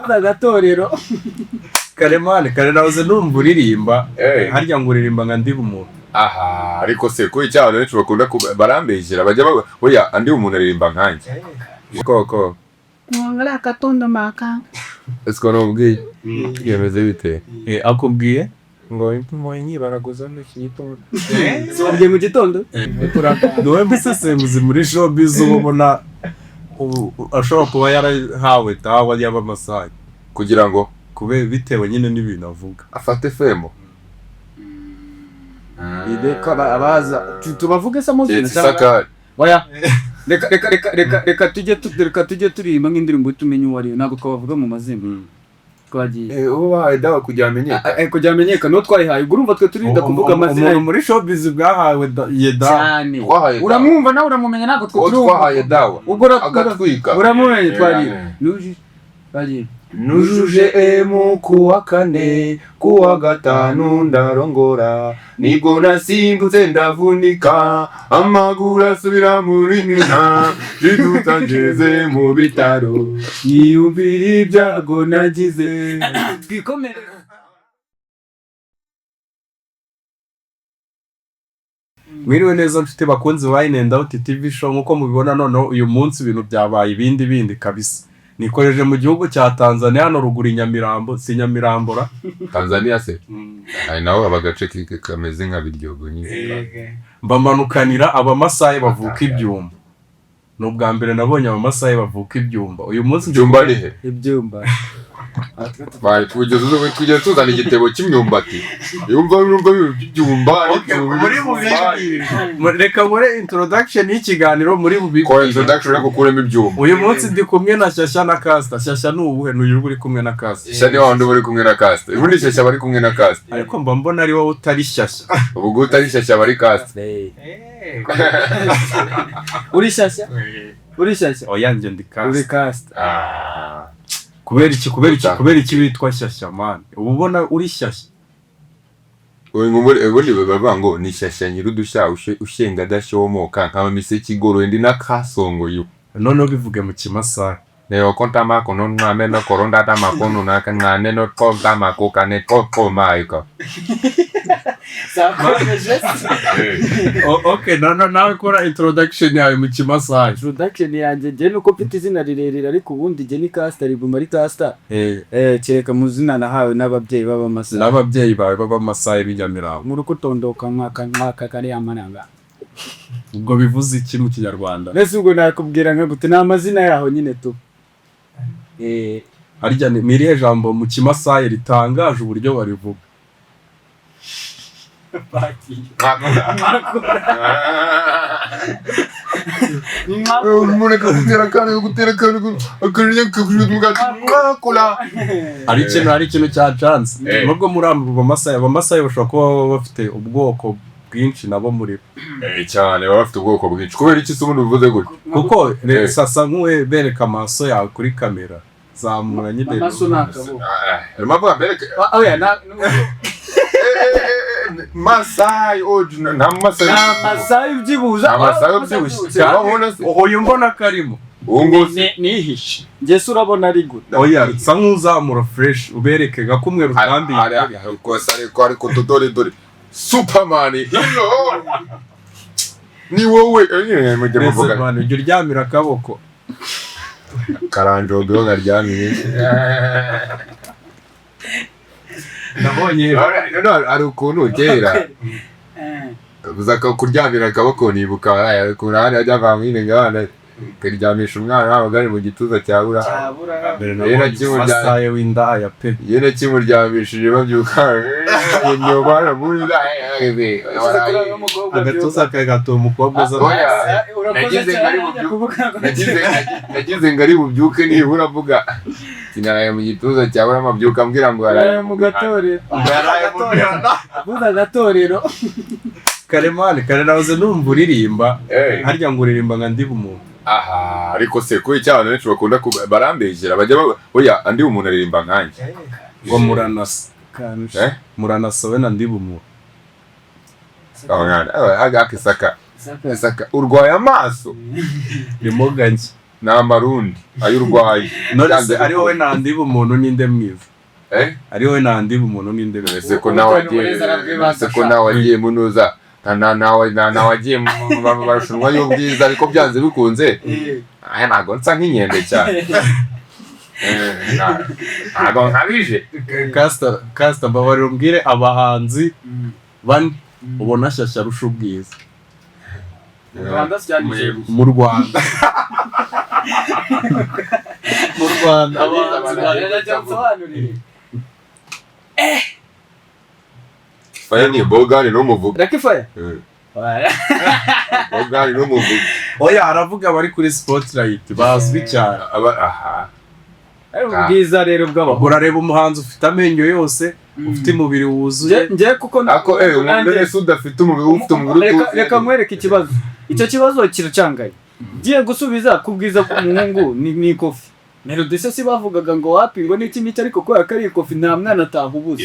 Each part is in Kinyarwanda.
Agatorero. Karemani kare nahoze numva uririmba. Eh. Harya ngo uririmba nka Ndi Umuntu? Aha, ariko se ko icyaha abantu benshi bakunda barambeshyera, bajya oya, andi umuntu aririmba nkanjye koko. Mwongera akatondo maka. Ese nubwiye yemeze bite? Eh, akubwiye? Ngo impumo nyibaraguza n'iki gitondo. Wabwiye mu gitondo. Niwe musesenguzi muri showbiz uba ubona ubu ashobora kuba yarahawe dawa y'Abamasayi kugira ngo kubera bitewe nyine n'ibintu avuga. Afate femo. Reka abaza tubavuge se amazina Keretse cyangwa isakari. Oya. Reka reka reka reka reka tujye reka tujye turirimba nk'indirimbo tumenye uwo ari we, ntabwo twabavuga mu mazina. Twagiye. Eh, uba wahaye dawa kugira amenyekane. Kugira amenyekane uwo twayihaye, ubwo urumva twe turinda kuvuga amazina Umuntu muri showbiz bwahawe ye dawa. Cyane. Twahaye dawa. Uramwumva nawe uramumenya, ntabwo twe Uwo turumva. twahaye dawa Ubwo agatwika. uramumenye, twagiye. Eh. Nuje twagiye. Nujuje emu kuwa kane, kuwa gatanu ndarongora, nibwo nasimbutse ndavunika, amaguru asubira muri nyina, jidutsa ngeze mu bitaro, Yiyumvira ibyago nagize. Twikomere. Mwiriwe neza nshuti bakunzi ba In and Out TV Show. Nkuko mubibona noneho uyu munsi ibintu byabaye ibindi bindi kabisa. Nikoreje mu gihugu cya Tanzania, hano ruguru i Nyamirambo, si Nyamirambo ra? Tanzania se ari naho haba agace kameze nka Biryogo nyine. Mbamanukanira Abamasayi bavuka ibyumba. Ni ubwa mbere nabonye Abamasayi bavuka ibyumba uyu munsi. Ibyumba ni he? Ibyumba. Bari kugeza tuzana igitebo cy'imyumbati, yumva yumva ibyumba. Muri bubibwire, reka nkore introduction y'ikiganiro muri Kora bubibwire. Introduction ariko ukuremo ibyumba. Uyu munsi ndi kumwe na Shyashya na Kasita. Shyashya ni uwuhe? Ni uyu uri kumwe na Kasita. Shyashya ni wa wundi uba uri kumwe na Kasita. Ubundi Shyashya bari kumwe na Kasita. Ariko mba mbona ari wowe utari Shyashya. Ubwo utari Shyashya bari Kasita. Uri Shyashya? Uri Shyashya? Oya, njye ndi Uri Kasita. Kasita. Kubera iki, kubera iki, kubera iki witwa Shyashya man? Uba ubona uri Shyashya? Ubundi bavuga ngo ni Shyashya nyirudushya ushenga adashomoka nkaba miseke igoroye ndi n'akasongoye. Noneho bivuge mu Kimasayi. Leo kontama kono nwame no koronda tama kono naka ngane no kontama kokane kokomaiko. Sakomeje. Okay, nawe kora introduction yawe mu Kimasayi. Introduction yanjye, njye nuko mfite izina rirerire, ariko ubundi njye ni Kasita, riguma ari Kasita. Eh. Kereka mu zina nahawe n'ababyeyi b'Abamasayi. N'ababyeyi bawe b'Abamasayi b'i Nyamirambo. Muri kutondoka mwaka mwaka kariya mananga. Ubwo bivuze iki mu Kinyarwanda? Mbese ubwo nakubwira nka gute? Ni amazina yaho nyine tu. Harya ni irihe jambo mu Kimasayi ritangaje uburyo barivuga? Umuntu gutera akantu, gutera akantu, akora. Hari ikintu cyacanze. Eh. Nubwo muri abo Bamasayi, Abamasayi bashobora kuba baba bafite ubwoko bwinshi nabo muri bo. Cyane, baba bafite ubwoko bwinshi. Kubera iki se ubundi ubivuze gutyo? Kuko Eh. sasa nk'uwe bereka amaso yawe kuri kamera, zamura nyine. Amaso ni akaboko. Harimo avuga mbereke. Oya, na Masayi oji nta Masayi. nta Masayi ubyibuza. Nta Masayi ubyibushye cyangwa ubona se? Uyu mbona karimo. Ubu ngubu se Nihishe. Njye se urabona ari gute? Oya, sa nk'uzamura fresh, ubereke nka kumwe rutambi. Rwose, ariko dore dore Superman hero ni wowe mujye muvuga. Mbese ujya uryamira akaboko? Karanjoga iyo nkaryamiye. Nabonye. Hari ukuntu kera uza kuryamira akaboko, nibuka ukuntu ahandi hajya nyine ngabana karyamisha umwana wabaga ari mu gituza cya Burahamu. Mbere Rero nabonye kimurya- Masayi w'indaya pe. Iyo nakimuryamishije babyuka inyuma muri Agatuza kagatuma umukobwa aza. Oya, nagize ngo ari bubyuke nibura avuga sinaraye mu gituza cya Burahamu, abyuka ambwira ngo yaraye mu gatorero. Yaraye mu mihanda. Vuza agatorero. Karemani kare nahoze numva uririmba. Eh. Harya ngo uririmba nka Ndi Umuntu? Aha, ariko se ko icyaha abantu benshi bakunda barambeshyera, bajya oya, andi umuntu aririmba nkanjye. Ngo muranasa. Eh? Muranasa we na Ndi Umuntu. Aho mwana, agaka isaka isaka, urwaye amaso. Ndimo gake. Ni amarundi ayo urwaye. None se ari wowe nandiba umuntu, ninde mwiza? Eh? Ari wowe nandiba umuntu, ninde mwiza? Ese ko nawe wagiye, ese ko nawe wagiye munuza, nta nawe, nta nawe wagiye mu marushanwa y'ubwiza, ariko byanze bikunze aya ntabwo nsa nk'inkende cyane. Ntabwo nkabije. Kasita, Kasita, mbabarira umbwire abahanzi bane ubona Shyashya arusha ubwiza. Mu Rwanda se cyangwa Nigeria? Mu Rwanda, mu Rwanda, abahanzi bane. Nsobanurire. Faya ni bogani n'umuvuga. Lucky Fire. Bogani n'umuvuga. Oya, aravuga abari kuri spotlight bazwi cyane. Aba aha. Ari ubwiza rero bw'abahungu. Urareba umuhanzi ufite amenyo yose, ufite umubiri wuzuye. Njye kuko Ako umuntu wese udafite umubiri, ufite umubiri reka utuzuye. Reka nkwereke ikibazo. Icyo kibazo kiracanganye. Ngiye gusubiza ku bwiza bw'umuhungu ni ikofi. Melody se si bavugaga ngo wapi, ngo n'iki n'iki, ariko kubera ko ari ikofi nta mwana atahubuze.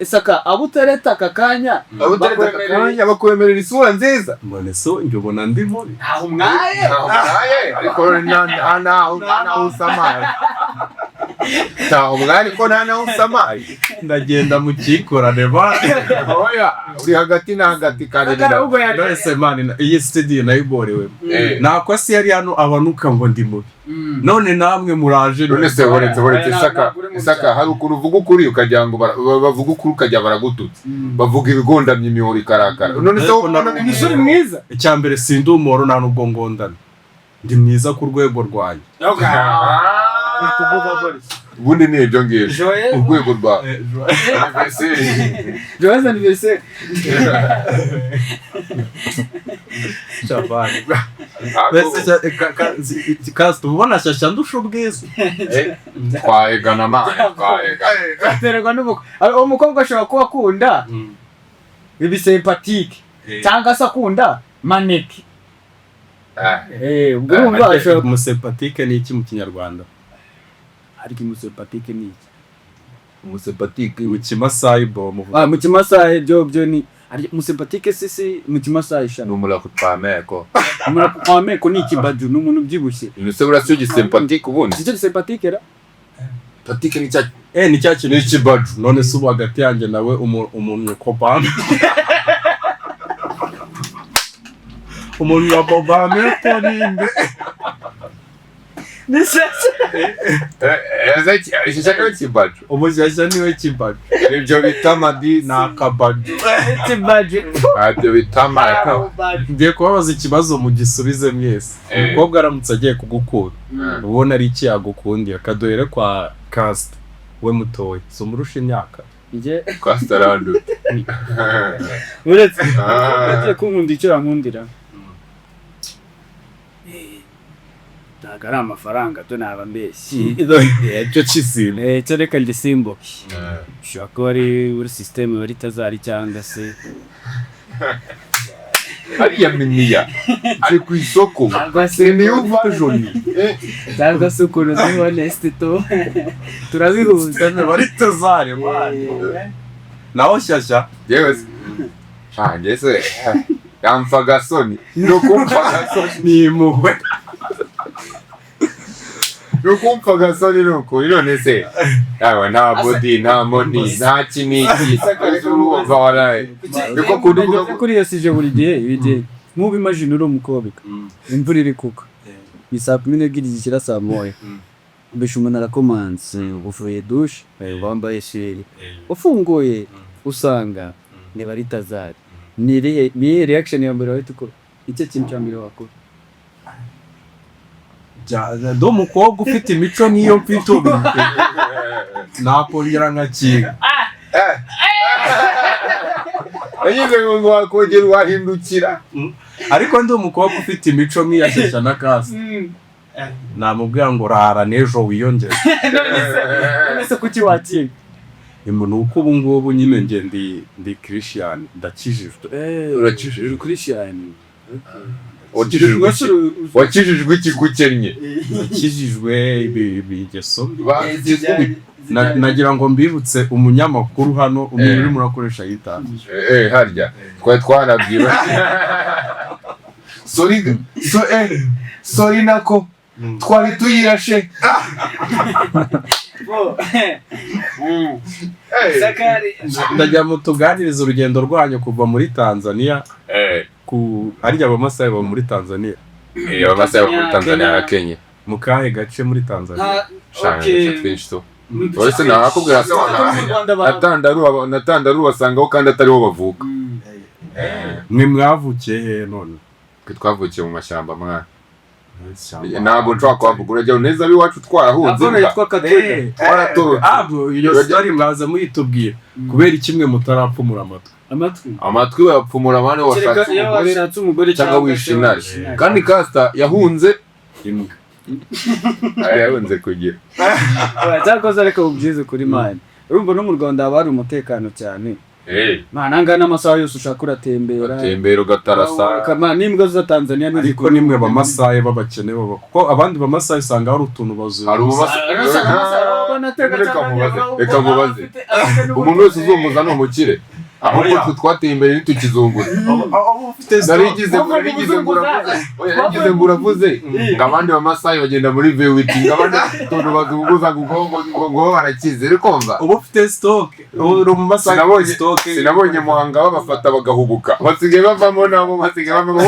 Saka abo utereta aka kanya. Abo utereta aka kanya bakwemerera isura nziza. None se njye ubona ndi mubi? Ntaho umwaye. Ntaho umwaye, ariko nta naho usamaye. Ntaho umwaye, ariko nta naho usamaye. Ndagenda mu cyikorane ba. Oya, uri hagati na hagati kandi ni na Ahubwo yari None se man, iyi studio nayiborewe nako si yari hano abanuka ngo ndi mubi, none namwe muraje. None se boretse Oya, Isaka, ntabwo uri mu Isaka, cyaro. hari ukuntu uvuga ukuri ukagira ngo bavuga ukuri ukajya baragututse, bavuga ibigondamye imihoro ikarakara. None se Ariko wowe ubona Umusore mwiza. Icya mbere, sindi umoro, nta nubwo ngondana, ndi mwiza ku rwego rwanjye. Ubundi ni ibyo ngibyo. Joyeux Urwego rwa anniversaire. Joyeux anniversaire. Shabani. Mbese Kasita, ubona Shyashya ndusha ubwiza? Twahegana man, twahegana. Aterwa n'umukobwa. Uwo mukobwa ashobora kuba akunda ibisympathique cyangwa se akunda maneke. Ubwo urumva ashobora Umusympathique ni iki mu Kinyarwanda? Ariko umusympathique ni iki? Umusympathique. Mu Kimasayi bo muvuga. Ah, mu Kimasayi byo ni umusympathique si mu Kimasayi Ni shana. umurakutwameko. Umurameko ni ikibaju, ni umuntu ubyibushye. Ese buriya si igisympathique ubundi? Si cyo gisympathique ra? Patike ni cya Ni cya kintu ni ikibaju. None se ubu hagati yanjye nawe umuntu kobame, umuntu wa bobame ninde? Ni sese. Ese cyangwa ikibaju. Umushyashya niwe kibaju. Ibyo bita amadisi. Ni akabaju. Ikibaju. Ibyo bita amaka. Ngiye kubabaza ikibazo mugisubize mwese. Umukobwa aramutse agiye kugukunda, ubona ari iki yagukundira? Kaduhere kwa Kasita we mutoya, si umurusha imyaka. Njye Kwasitarandu. uretse agiye kunkunda, icyo yankundira ntabwo ari amafaranga to naba mbeshyi. Icyo kizima. Cyo reka ngisimbuke. Ushobora kuba ari muri sisiteme bari tazari cyangwa se Ariya miniya ari ku isoko. Cyangwa se Niyo version. cyangwa se ukuntu ndi honest to turabihuza. Bari tuzare naho Shyashya. Yewe se. Shange se. Yamfa gasoni. No kumfa gasoni. Ni impuhwe. No kumfa gasoni ni ukuri none se. Yawe nta body, nta money, nta kiniki. Urumva waraye. Niko kundi Nageze kuri iyo sije buri gihe ibi gihe nk'ubu imagine uri umukobwa, imvura iri kugwa, ni 12:00 zishyira 1:00, mbese umuntu arakomanze, uvuye douche, wambaye sheri, ufunguye usanga niba ari tazari, ni irihe reaction ya mbere wahita ukora? Icyo kintu cya mbere wakora? Ndi umukobwa ufite imico nk'iyo mfite ubu, nakongera nkakinga. Yagize ngo wakongera wahindukira. Ariko ndi umukobwa ufite imico nk'iya Shyashya na Kasita, namubwira ngo rara n'ejo wiyongere. None se kuki wakinga? Ni uko ubu ngubu nyine njye ndi Christian, ndakijijwe. Urakijijwe. Christian. Wakijijwe iki? Wakijijwe iki gukennye? Ndakijijwe ingeso mbi. Nagira ngo mbibutse umunyamakuru hano, umuntu urimo urakoresha yitanze. Harya twari twanabwiwe. Sorry, so Sorry, nako twari tuyirashe. Bo. Sakari. Ndajya mu tuganiriza urugendo rwanyu kuva muri Tanzania ku harya Abamasayi baba muri Tanzania? Abamasayi baba muri Tanzania na Kenya. Mu kahe gace muri Tanzania? Nta Shana, okay. uduce twinshi tu. Uretse nakubwira se. Ko mu Rwanda Na Tandaruwa basangaho kandi atariho bavuka. Mwe mwavukiye he none? Twe twavukiye mu mashyamba, mwana, ntabwo nshobora kuhavuga. Urajya neza ab'iwacu twarahunze. Abona yitwa Katwega. Twaratorotse. Ah, iyo story mwaza muyitubwira. Kubera kimwe mutarapfumura amatwi? Amatwi. Amatwi bayapfumura, mwana, Kereka washatse iyo umugore washatse umugore cyangwa wishe intare. wishe intare. Kandi Kasita yahunze Imbwa. Yahunze kugira Oya, cyakoze ariko ubyize kuri mani, urumva no mu Rwanda haba hari umutekano cyane. Mana, angana n'amasaha yose ushaka uratembera. Tembera ugatarasa. Kama n'imbwa za Tanzania. Ariko nimwe bamasaye b'abakene baba, kuko abandi bamasaye usanga hari utuntu bazuye. Hari Reka mubaze, reka mubaze. Umuntu wese uzunguza ni umukire, ahubwo twe twateye imbere ntitukizunguza. Narigize narigize ngo uravuze, oya, narigize ngo uravuze ngo abandi bamasayi bagenda muri V8, ngo abandi bafite utuntu bazunguza ngo barakize, uri kumva? Uba ufite stock, uri mu masaye. Sinabonye Stock. Sinabonye Muhanga babafata bagahubuka, basigaye bavamo, nabo basigaye bavamo.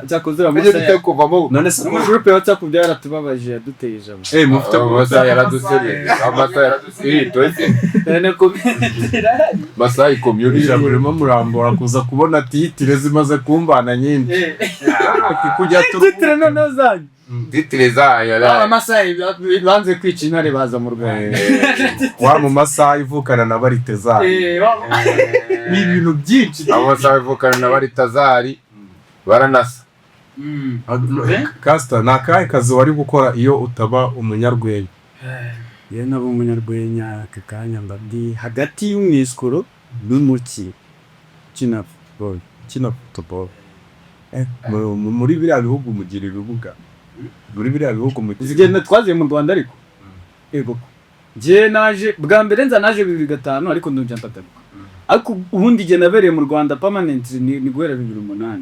Cyakoze Bijye amasaha bite kuvamo. None se no muri groupe ya WhatsApp byaratubabaje, yaduteye ijambo. Eh, mufite Amasaha yaradusebeje, amasaha yaradusebeje, twese Cyane comment irahari. Masayi community. Ijambo ririmo murambura kuza kubona titre zimaze kumbana nyinshi kujya Titre noneho zanyu. Titre zayo. Aba Masayi banze kwica intare baza mu Rwanda. Wa mu masaha ivukana na baritezari. Ni ibintu byinshi. Amasaha ivukana na baritazari baranasa. Kasita, ni akahe kazi wari gukora iyo utaba umunyarwenya? Iyo naba umunyarwenya, aka kanya mba ndi hagati y'umwisikoro n'umuki ukina football. Ukina football. Muri biriya bihugu mugira ibibuga? Muri biriya bihugu mugira Zigenda twaziye mu Rwanda, ariko yego, njye naje bwa mbere, nza naje 2005, ariko ndongera ndagaruka. Ariko ubundi igihe nabereye mu Rwanda permanent ni guhera 2008.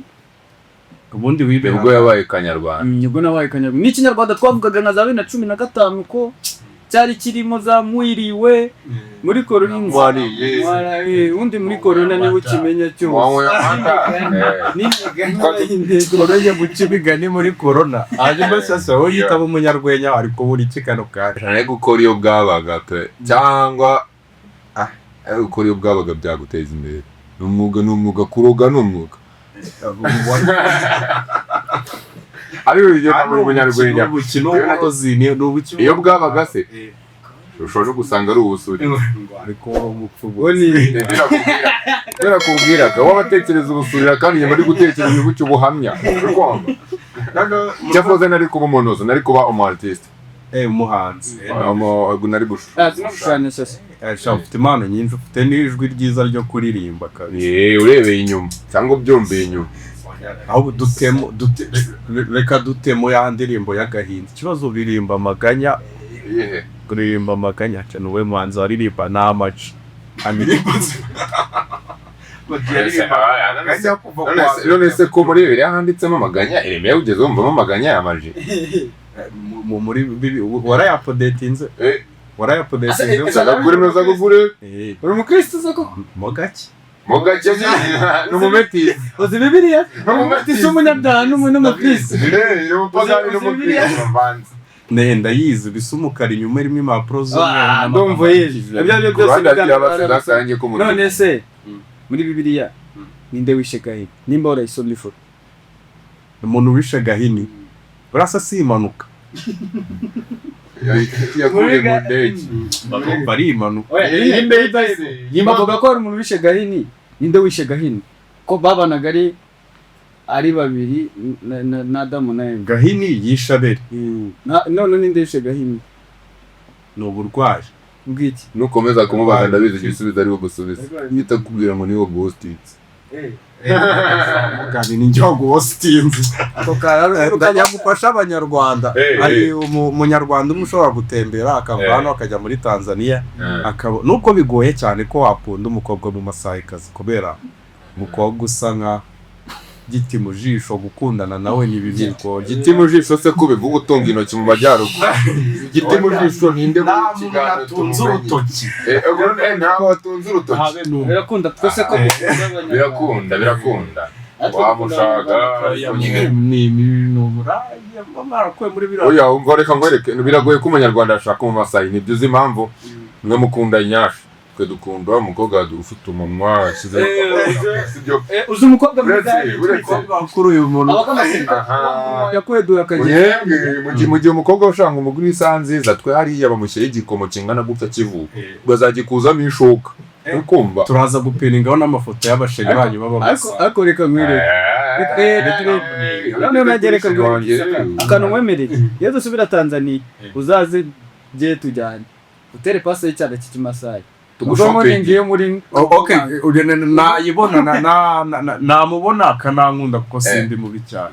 Ubundi wibera Ubwo yabaye kanyarwanda. Nibwo nabaye kanyarwanda. N'ikinyarwanda twavugaga nka za 2015 ko cyari kirimo za mwiriwe muri korona. Wariye. Waraye, ubundi muri korona niba ukimenya cyose. Wanyweye amata. N'imigani y'indege. Korona, guca imigani muri korona. Hanyuma sasa wowe yitaba umunyarwenya, ari kubura iki kano kanya? Ari gukora iyo bwabaga pe, cyangwa ari gukora iyo bwabaga byaguteza imbere. Ni umwuga, ni umwuga, kuroga ni umwuga. Ariko ibyo ntabwo uri umunyarwenya. Umukino w'uburozi ni ubukino. Iyo bwabaga se ushobora no gusanga ari ubusuri. Ariko wowe umupfubu. Birakubwiraga wowe abatekereza ubusurira, kandi nyuma ari gutekereza gutyo ubuhamya, uri kumva? Cyakoze nari kuba umunozo, nari kuba umu artiste. Umuhanzi. Nari gushushanya. Ah, sinashushanya sasa. Sha, ufite impano nyinshi, ufite n'ijwi ryiza ryo kuririmba kabisa. Urebeye inyuma cyangwa ubyumviye inyuma. Ahubwo dutemo reka dutemo ya ndirimbo y'agahinda. Ikibazo uririmba amaganya. Iyihe? Kuririmba amaganya cyane, wowe muhanzi waririmba n'amaci. None se ko muri Bibiliya handitsemo amaganya, Yeremiya ugeze wumvamo amaganya y'amaji? Muri warayapodetinze? Warayapodetinze? Uzaga kuri uzaga kure. Uri umukristo uza koko? Mo gake. Mo gake ni umumetisi. Uzi Bibiliya? Ni umumetisi. Si umunyabyaha n'umukristo. Ni umupagani n'umukristo mvanze. Ne, ndayizi, bisa umukara inyuma irimo impapuro Ah, z'umweru. ndumva yize ibyo ari byo Ku byose. ruhande hagiye abasize ko None se muri Bibiliya ninde wishe Gahini, nimba warayisomye ifoto? Umuntu wishe Gahini burasa si impanuka. Yakuye mu ndege. Bagomba ari impanuka. Bavuga ko hari umuntu wishe Gahini. Ninde wishe Gahini, ko babanaga ari babiri na Adamu na Eva? Gahini yishe Abeli. None ninde wishe Gahini? Ni uburwayi. Bw'iki? Nukomeza kumubaza, ndabizi igisubizo ari bugusubize, mpita kukubwira ngo niwo guhostinze. Mugani ni njye waguhositinze. Ndajya abanyarwanda. Hari umunyarwanda umwe ushobora gutembera akava hano akajya muri Tanzania, akaba nubwo bigoye cyane ko wakunda umukobwa mu masayikazi, kubera umukobwa usa nka Giti mu jisho, gukundana nawe ni ibintu bigoye. Giti mu jisho se ko bivuga utunga intoki mu majyaruguru? Giti mu jisho ninde muri Nta iki muntu kiganiro atunze tumumenye? urutoki. Ntawe watunze urutoki. Habe n'umwe. Birakunda twese ko Birakunda, birakunda, wamushaka ariko nyine Ni uburaya mwarakuwe muri biriya. Oya, umva, reka nkwereke, biragoye ko umunyarwanda ashaka mu Masayi. Nibyo, uzi impamvu? Mwe mukunda inyasha, twe dukunda umukobwa ufite umunwa washyize, sibyo? Uzi umukobwa mwiza? Uretse Kuri uyu muntu Aha. Yakweduye akagira Mwebwe mu gihe umukobwa ushaka umugore isaha nziza, twe hariya bamushyiraho igikomo kingana gutya kivuka, bazagikuzamo ishuka, ukumva. Turaza gupiningaho n'amafoto y'abasheri banyu Ariko b'Abamasayi. ariko reka nkwereke. Noneho najya reka nkwereke akantu nkwemereye: iyo dusubira Tanzania, uzaze jye tujyane utere pasi y'icyana cy'ikimasayi. Tugushopping. Ngiye muri Okay, nayibona, namubona akanankunda kuko sindi mubi cyane.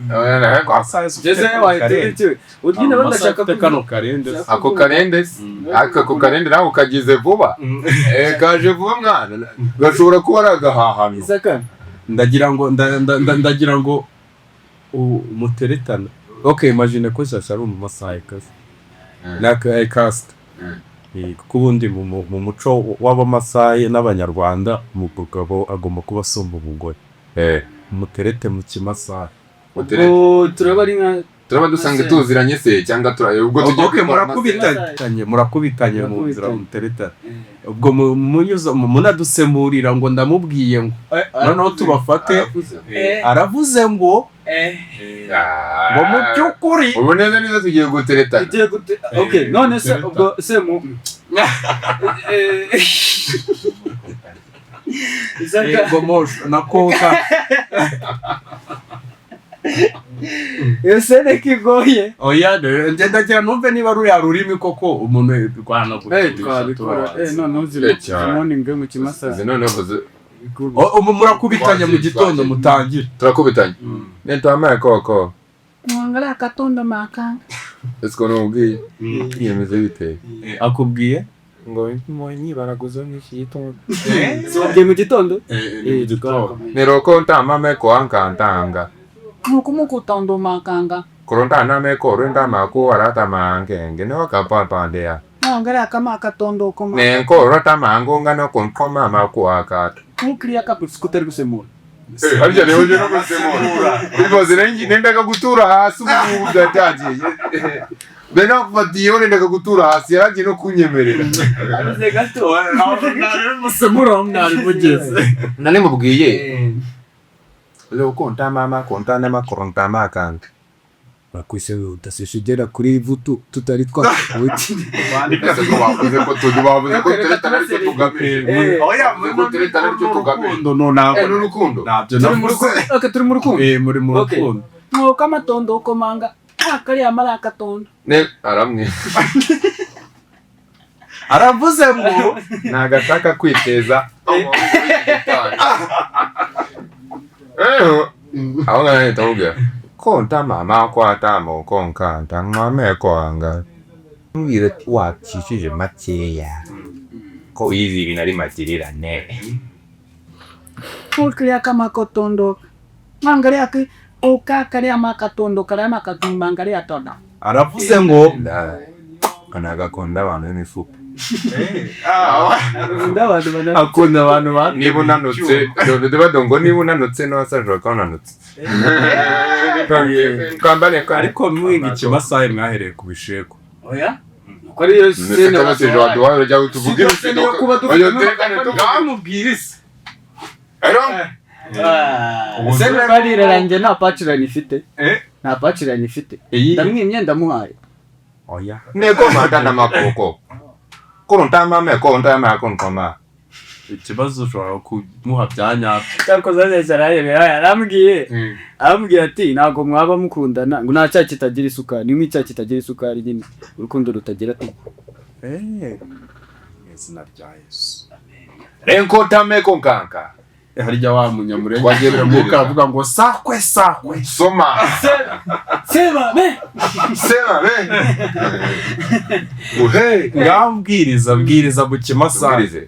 Jeze wahita iki ubyine badashaka. Afite kano karende se. Ako karende se, ako karende nawe ukagize vuba. Kaje vuba mwana, gashobora kuba ari agahahano. Isaka. Ndagira ngo ndagira ngo muteretane. Okay, imagine ko Shyashya ari Umumasayi kazi naka kasita, kuko ubundi mu muco w'Abamasayi n'Abanyarwanda umugabo agomba kuba asumba umugore. Muterete mu Kimasayi. Muterete. Ubwo turaba ari nka Turaba dusanga tuziranye se cyangwa ubwo tugiye Okay, kwitwara? murakubitanye, murakubitanye mu nzira. Murakubitanye. Muteretane ubwo munyuza munadusemurira ngo ndamubwiye ngo noneho tubafate. Aravuze. Aravuze ngo Ah. ngo mu by'ukuri Ubu neza neza tugiye guteretana. Tugiye gute? Okay, none se Teretana. ubwo se mu Isaka. Yego mosho nakoka. Iyo sene kigoye. Oya, njye ndagira numve niba ruriya rurimi koko umuntu rwana. Twabikora, noneho Cyane. morning mu Kimasayi. Izi noneho Murakubitanye mu gitondo mutangire. Turakubitanye nitwamaye koko. Mwangalia katondo makanga. Ese ko numubwiye yemeze bite? Akubwiye Ngo nyibaraguza n'iki gitondo. Wabwiye mu gitondo. Neroko ntamame ko ankantanga. Mukumukutondo makanga. Korontana ko renda ko arata mangenge no kapapandea. Mwangalia kama katondo koma. Nenko rota mangonga no konkoma makuakata. Muklia kapu. Kutari gusemura. Harya rero uje no gusemura bibaze nendaga gutura hasi, ubu ngubu byatangiye mbere nakufatiyeho, nendaga gutura hasi, yaragiye no kunyemerera. Abuze gato. Musemura mwari mugeze. Narimubwiye leo mama kontana korontama kanga. Bakwise udasesha ugera kuri vutu tutari twakuti. Ese ko bavuze ko turi, bavuze ko teretana aricyo tugamije? Oya. Bavuze ko teretana aricyo tugamije. Urukundo no ntabwo Ni urukundo. Ntabyo Turi mu navuze. rukundo. Okay, turi mu rukundo. Muri mu Okay. rukundo. Mwoka matondo komanga. Akalia mara katondo. Ne aramwe. Aravuze ngo Ntabwo ashaka kwiteza. Aho ngaho ahita amubwira konta mama kwatama konkanta mwame kwanga, mbwira ati wacishije makeya ko izi ibintu ari magirirane. Muklia kama kotondo. Mwangalia ki ukakalia makatondo kalia makatumba angalia toda. Aravuze ngo ntabwo akunda abantu b'imifupa. Akunda abantu Akunda abantu ba Niba unanutse dore ngo niba unanutse n'uwasajura ko unanutse kambare. Ariko mwiga Ikimasayi mwahereye ku bisheko? Oya, uko ariyo sene. Waduhaye ujya tuvuge. Si sene yo kuba dufite. Oya, tekane Ngamubwira isi. Sene barirarangiye, nta pacirani ifite. Eh? Nta pacirani ifite. Iyi Ndamwimye, ndamuhaye. Oya. Neko mata makoko kuruntama ko ntama konkoma. Ikibazo ushobora kumuha bya nyabyo. Cyakoze neza arayemera, yarambwiye, arambwira ati ntabwo mwaba mukundana ngo nta cyayi kitagira isukari, ni nk'icyayi kitagira isukari nyine, urukundo rutagira ati Mu izina rya Yesu. Renko ntame konkanka. Harya wa Munyamurenge Wagiye mwuka kubwiriza. aravuga ngo sakwe sakwe. Soma. Seba be. Sema be uhe. Ngambwiriza, bwiriza mu Kimasayi. Ubwirize.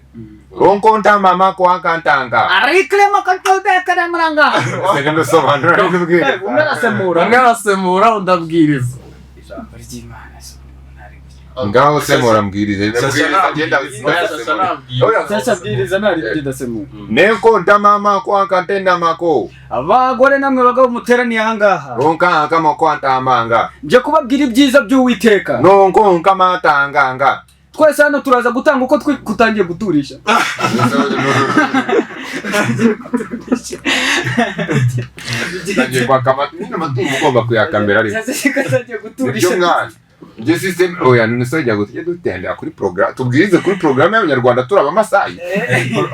Ronkonta mama kwankantanga. Arikle makantobeka muranga. Seka ndasobanura n'ubwira. Umwe arasemura. Umwe arasemura undi abwiriza. Ijambo ry'Imana se. Ngaho semura mbwirize. Ndabwiriza ngenda. Sasa abwiriza ntari ndasemura. Nenkonta mama kwankantenda mako. Abagore namwe bagabo muteraniye aha ngaha. Ronka kama kwantambanga. Nje kubabwira ibyiza by'Uwiteka. Nonkonka matanganga. Twese hano turaza gutanga uko kutangiye guturisha. Tangiye kwaka amatungo ugomba kuyakamera ariko. Tangiye guturisha. Nibyo mwana. Njye system oya none se jya tujye dutendera kuri program tubwirize kuri program y'Abanyarwanda turaba amasayi.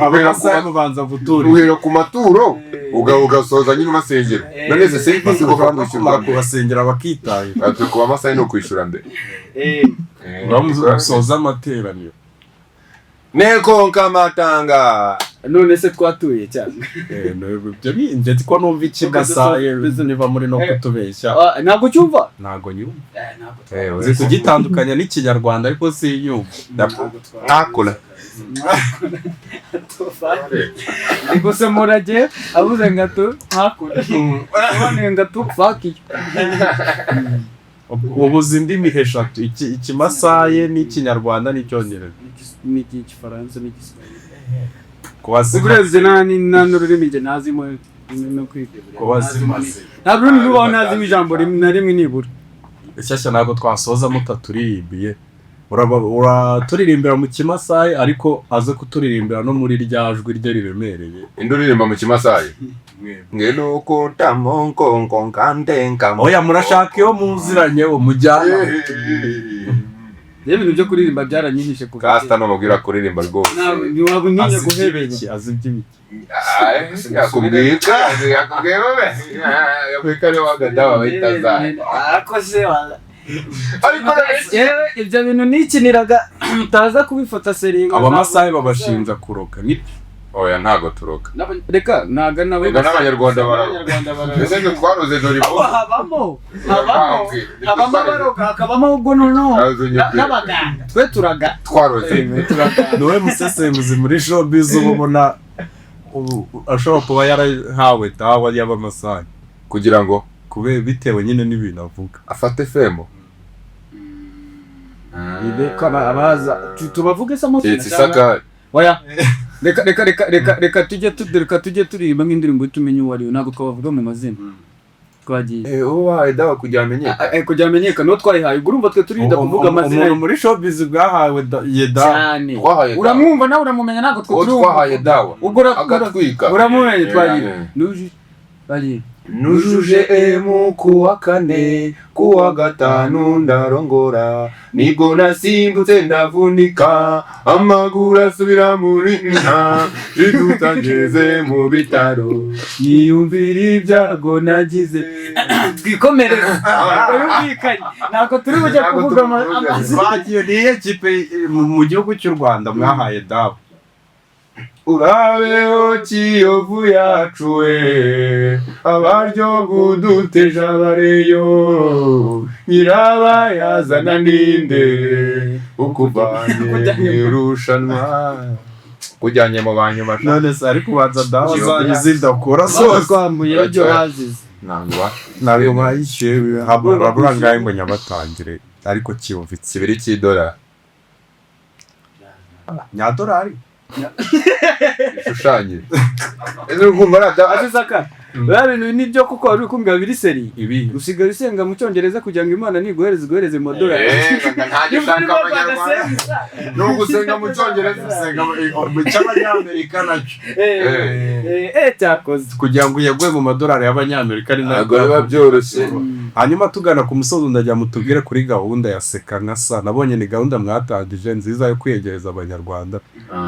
Abamasayi mubanza guturisha. Uhera ku maturo ugasoza nyine umasengero. None se service ugomba kwishyurwa kubasengera bakitaye. Ati kuba amasayi no kwishyura mbere. Bamusoza amateraniro. Neko nkamatanga. None se twatuye cyane. Ibyo ni njye ko numva ikimasaye niba muri no kutubeshya. Ntabwo cyumva? Ntabwo nyumva. Nzi kugitandukanya n'ikinyarwanda ariko sinyumva. Nakora. Ariko se murage avuze ngatu nakora. Abone ngatu fuck you. Ubuze indimi eshatu ikimasaye n'ikinyarwanda n'icyongereza. N'igifaransa n'igiswahili. Kubazimaze nta n'ururimi njye ntazimo no kwiga. Kubazimaze. Nta rurimi rubaho ntazimo ijambo na rimwe nibura. Shyashya ntabwo twasoza mutaturirimbye. Uraturirimbira mu kimasayi ariko aze kuturirimbira no muri rya jwi rye riremereye. Indi uririmba mu kimasayi? Ngeno kotamonkonkonkantenka. Oya murashaka iyo muziranye mujyana. Rero ibintu byo kuririmba byaranyihishe kuva. Kasta no mubwira kuririmba rwose. Ntabwo ntinya guhebeba. Azi iby'ibiki. Yakubwira yakubwira we. Yakubwira ari wagadawa bahitaza. Akoze wala. Ariko yewe ibyo bintu nikiniraga mutaza kubifata seringa. Abamasayi babashinja kuroka nibyo. Oya ntago turoka. Reka naga nawe n'abanyarwanda bararoka. Ese twe twaroze dore bo. Habamo baroka hakabamo ubwo noneho n'abaganga twe turaga twaroze. Niwe musesenguzi muri showbiz uba ubona ashobora kuba yarahawe dawa y'abamasayi kugira ngo kube bitewe nyine n'ibintu avuga. Afate femo. Reka abaza tubavuge se amazina. Isaka. Oya. Reka tujye turirimba nk'indirimbo tumenye uwo ariwe ntabwo twabavuga mu mazina. Twagiye. Uwahaye dawa kugira amenyekane. Kugira amenyekane uwo twayihaye urumva twe turinda kuvuga amazina. Umuntu muri showbiz bwahawe dawa. Cyane. Uramwumva nawe uramumenya ntabwo twe turumva. Twahaye dawa. Agatwika. Uramumenye twagiye. Nuje. Twagiye. Nujuje emu kuwa kane kuwa gatanu ndarongora nibwo nasimbutse ndavunika amaguru asubira muri nka ridutageze mu bitaro niyumvira ibyago nagize. Twikomereze yumvikanye ntabwo turi bujye kuvuga amazina. Bagiye niye kipe mu gihugu cy'u Rwanda mwahaye dawa. Urabeho Kiyovu yacu we abaryo guduteje abareyo nyirabayazana ninde ukuvanye irushanwa kujyanye mu banyuma. None se ariko ubanza dawa zanyu zidakora sose twambuye ibyo bazize. Ntabwo mwayishyuye habura ngo nyabatangire ariko Kiyovu kibiri cy'idolari nyadolari ishushanye. Ese ukumva rada azizaka bya bintu nibyo kuko wari kumbwira biri seri ibi usigaye usenga mu cyongereza kugira ngo Imana niguhereze iguhereze mu madolari. Ntajye ushaka abanyarwanda no gusenga mu cyongereza usenga mu cy'abanyamerika nacyo cyakoze kugira ngo uyaguhe mu madolari y'abanyamerika ni ntabwo biba byoroshye. Hanyuma tugana ku musozo ndajya mutubwire kuri gahunda ya Seka nka Sa. Nabonye ni gahunda mwatangije nziza yo kwiyegereza abanyarwanda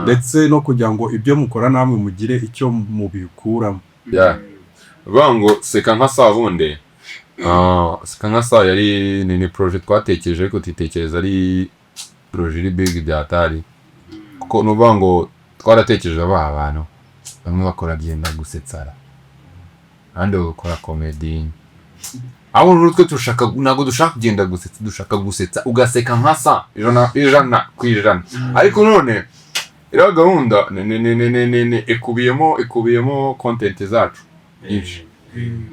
ndetse no kugira ngo ibyo mukora namwe mugire icyo mubikuramo. Bango Seka nka Sa bundi Seka nka Sa yari ni projet twatekereje ariko titekereza ari projet iri big byatari kuko nuvuga ngo twaratekereje aba bantu bamwe bakora byenda gusetsara abandi bakora comedy aho rero twe dushaka ntabwo dushaka kugenda gusetsa dushaka gusetsa ugaseka nka sa 100% ariko none Iriya gahunda ni ikubiyemo content zacu nyinshi,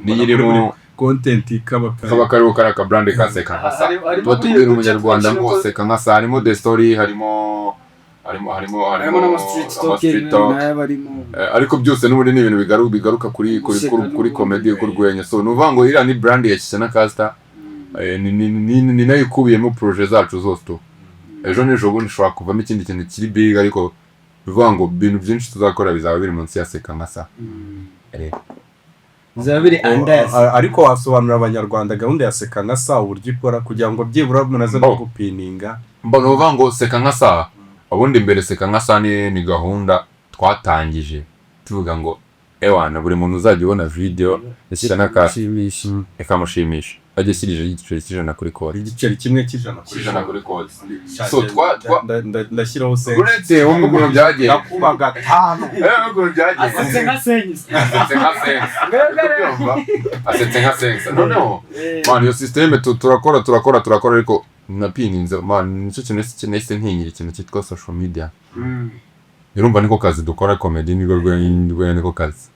niyo irimo. Content kaba Kaba kariho kariya ka brand ka Seka Nka Sa. Tuba tubwira Umunyarwanda ngo seka nka sa. Harimo the story, harimo Harimo n'ama street ama talk street talk. Nayo barimo. Ariko byose n'ubundi ni ibintu bigaruka kuri comedy, ku rwenya. So ni ukuvuga ngo iriya ni brand ya Shyashya na Caster. Ni nayo ikubiyemo projet zacu zose tu. Ejo n'ejo bundi ishobora kuvamo ikindi kintu kiri big, ariko bivuga ngo ibintu byinshi tuzakora bizaba biri munsi ya Seka Nka Sa. Bizaba biri andazi. Ariko wasobanurira Abanyarwanda gahunda ya Seka Nka Sa uburyo ikora, kugira ngo byibura munaze no Oh. gupininga. Mbona uvuga ngo Seka Nka Sa, ubundi mbere Seka Nka Sa ni gahunda twatangije tuvuga ngo ewana, buri muntu uzajya ubona video ya Shyashya na Caster Shimisha. ikamushimisha, ajye ashyirije igiceri cy'100 kuri kode. Igiceri kimwe cy'ijana kuri 100 kuri kode. So, Ndashyiraho sense. Uretse wowe ukuntu byagenze. Ndakuba gatanu. Ukuntu byagenze. Asetse nka senyisi. Asetse nka sense. Uri kubyumva? Asetse nka sense. Noneho man, iyo système turakora, turakora, turakora, ariko napininze man, nicyo kintu nahise ntinyira ikintu cyitwa social media. Urumva niko kazi dukora, comedy nirwo rwenya, niko kazi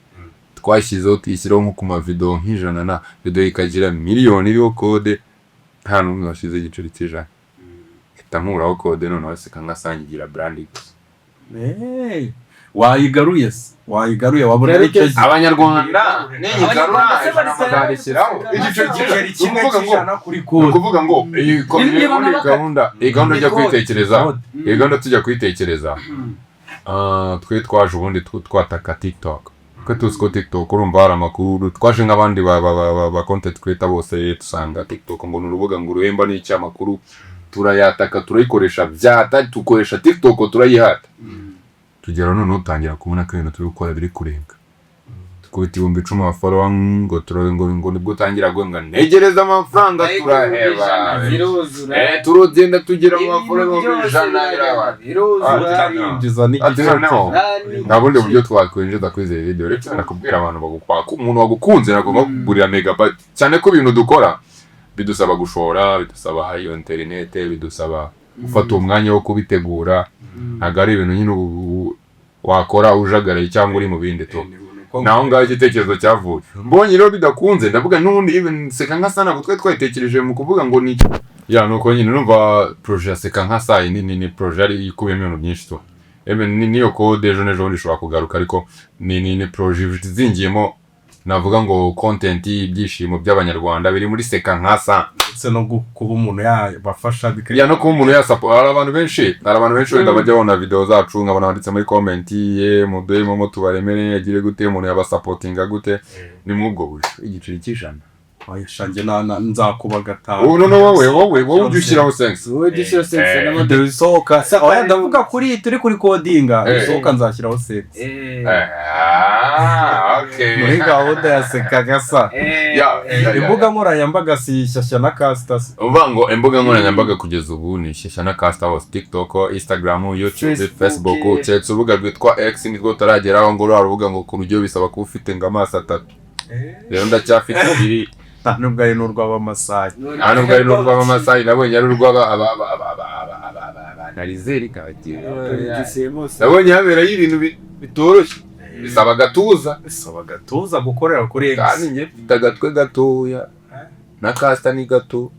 twashyizeho. Tuyishyiraho nko ku mavideo nk'100, na video ikagira miliyoni iriho kode, nta n'umwe washyize igiceri cy'100. Mpita nkuraho kode, noneho Seka Nkasangira brand gusa. Hey, wayigaruye se? Wayigaruye, wabona ari cyo gihe. Abanyarwanda ninyigarura Abanyarwanda se 100 bari bazarishyiraho igiceri. Igiceri kimwe Ni ukuvuga ngo cy'ijana kuri ni kode. ukuvuga ngo iyi Niba ubundi iyi gahunda ujya Ni kuyitekereza, Kode. iyi gahunda tujya kuyitekereza, twe twaje ubundi twataka TikTok, twe tuzi ko TikTok, urumva hari amakuru, twaje nk'abandi ba content creator bose, dusanga TikTok ngo ni urubuga ngo uruhemba n'icyamakuru, turayataka, turayikoresha byata, tukoresha TikTok turayihata, tugera noneho utangira kubona ko ibintu turi gukora biri kurenga, tukubita 10,000 aba follower, ngo turabe ngo nibwo utangira guhembwa, ntegereza amafaranga turaheba. Ziruzura. Turagenda tugera mu Ibintu ba follower ibihumbi byose ijana biraba. biruzura. Utarinjiza Ati n'igiceri. Noneho nta bundi buryo twakwinjiza kuri izi video uretse nakubwira abantu bagukwaka. Umuntu wagukunze nagomba kugurira megabyte, cyane ko ibintu dukora bidusaba gushora, bidusaba iyo internet, bidusaba gufata uwo mwanya wo kubitegura. Ntabwo ari ibintu nyine wakora ujagaraye cyangwa uri mu bindi tu. Naho ngaho igitekerezo cyavuye, mbonye rero bidakunze, ndavuga n'ubundi even Seka Nka Sa ntabwo twari twayitekereje mu kuvuga ngo ni ya. Nuko nyine numva projet ya Seka Nka Sa ni projet yari ikubiyemo ibintu byinshi tu. Even niyo kode ejo n'ejo bundi ishobora kugaruka, ariko ni projet izingiyemo, navuga ngo content y'ibyishimo by'Abanyarwanda biri muri Seka Nka Sa. Ndetse no kuba umuntu yabafasha Ya, no kuba umuntu yasapo. Hari abantu benshi wenda bajya babona video zacu, nkabona banditse muri comment: "Ye muduhe momo tubaremere." Agire gute? Umuntu yabasapotinga gute? Ni muri ubwo buryo, igiceri cy'100. Shanjye nzakuba gatanu. Ubu noneho wowe ujya ushyiraho sense. Wowe jya ushyira sense n'abandi. Video isohoka, oya, ndavuga kuri turi kuri kodinga, Eh. isohoka nzashyiraho sex. Ah, okay. Muri gahunda ya Seka Gasa. Ya. Imbuga nkoranyambaga si Shyashya na Caster? Uvuga ngo imbuga nkoranyambaga kugeza ubu ni Shyashya na Caster hose: TikTok, Instagram, YouTube, Facebook. Facebook, keretse urubuga rwitwa X nirwo utarageraho, ngo ruriya rubuga ngo ku rujyo bisaba kuba ufite ngo amaso atatu, rero ndacyafite abiri. Nta nubwo ari n'urw'abamasayi. Nta nubwo ari n'urw'abamasayi, nabonye ari urw'aba narizeri kabagira. Nabonye haberayo ibintu bitoroshye, bisaba agatuza. Bisaba agatuza gukorera kuri X. Kandi njye mfite agatwe gatoya na Caster ni gato,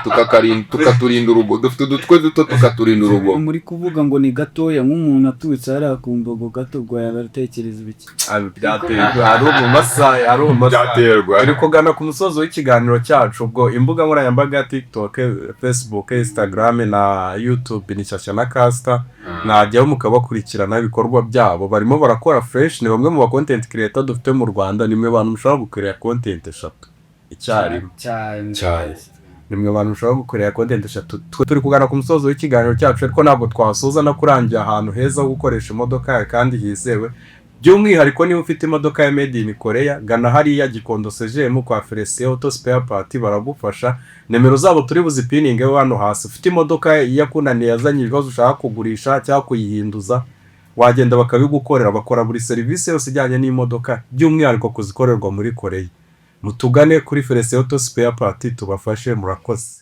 tukaturinda urugo, dufite udutwe duto tukaturinda urugo. Muri kuvuga ngo ni gatoya, nk'umuntu aturutse hariya akumva ngo gato, ubwo yaba aratekereza ibiki? Ah, byaterwa, ari mu masayi, ari mu masayi. Byaterwa. Turi kugana ku musozo w'ikiganiro cyacu. Ubwo imbuga nkoranyambaga ya TikTok, Facebook, Instagram na YouTube ni Shyashya na Caster, mwajyaho mukabakurikirana ibikorwa byabo barimo barakora fresh. Ni bamwe mu ba content creator dufite mu Rwanda, ni mwe bantu mushobora gukorera content eshatu icyarimwe. Cyane. Cyane, ni mwe bantu mushobora gukorera content eshatu. Twe turi kugana ku musozo w'ikiganiro cyacu, ariko ntabwo twasoza no kurangira ahantu heza ho gukoresha imodoka yawe kandi hizewe. By'umwihariko niba ufite imodoka ya made in Korea, gana hariya Gikondo Sejemu kwa Felicien Auto Spare Part, baragufasha. Nimero zabo turi buzipininge hano hasi. Ufite imodoka yakunaniye, yazanye ibibazo, ushaka kugurisha cyangwa kuyihinduza, wagenda bakabigukorera. Bakora buri serivisi yose ijyanye n'imodoka, by'umwihariko kuzikorerwa muri Korea. Mutugane kuri Felicien Auto Spare Part tubafashe. Murakoze.